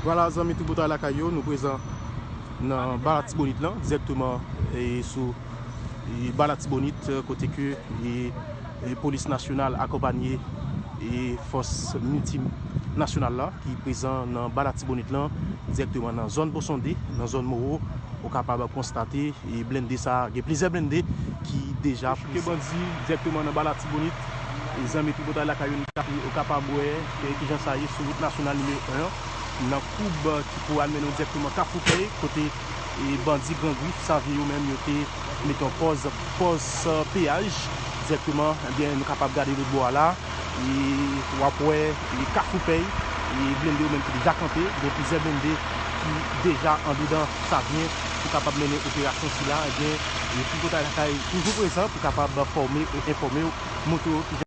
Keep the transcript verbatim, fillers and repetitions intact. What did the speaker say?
Vwala, zanmi Tripotay Lakay yo, nou prezan nan Ba Latibonit lan, dirèkteman e sou e Ba Latibonit, kote ke e, e polis nasyonal akonpanye e fòs miltinasyonal la ki prezan nan Ba Latibonit lan, dirèkteman nan zòn Pon Sonde, nan zòn Mowo. Ou kapab konstate e blende sa, gen plizyè blende ki deja chouke bandi dirèkteman nan Ba Latibonit. E zanmi Tripotay Lakay yo, ou kapab wè e kijan sa ye sou wout nasyonal nimewo en an, nan koub ki pou al mennen w dirèkteman Kafou Pèy, kote e bandi Gran Grif, Savyen yo menm, yo te mete yon pòz, pòz peyaj dirèkteman. Ebyen, nou kapab gade lòt bò a la, e w ap wè e Kafou Pèy, e blende yo menm ki deja kanpe, gen plizyè blende ki deja andedan Savyen pou kapab mennen operasyon sila. Ebyen, e Tripotay Lakay toujou prezan pou kapab fòme e enfòme w, montre w ki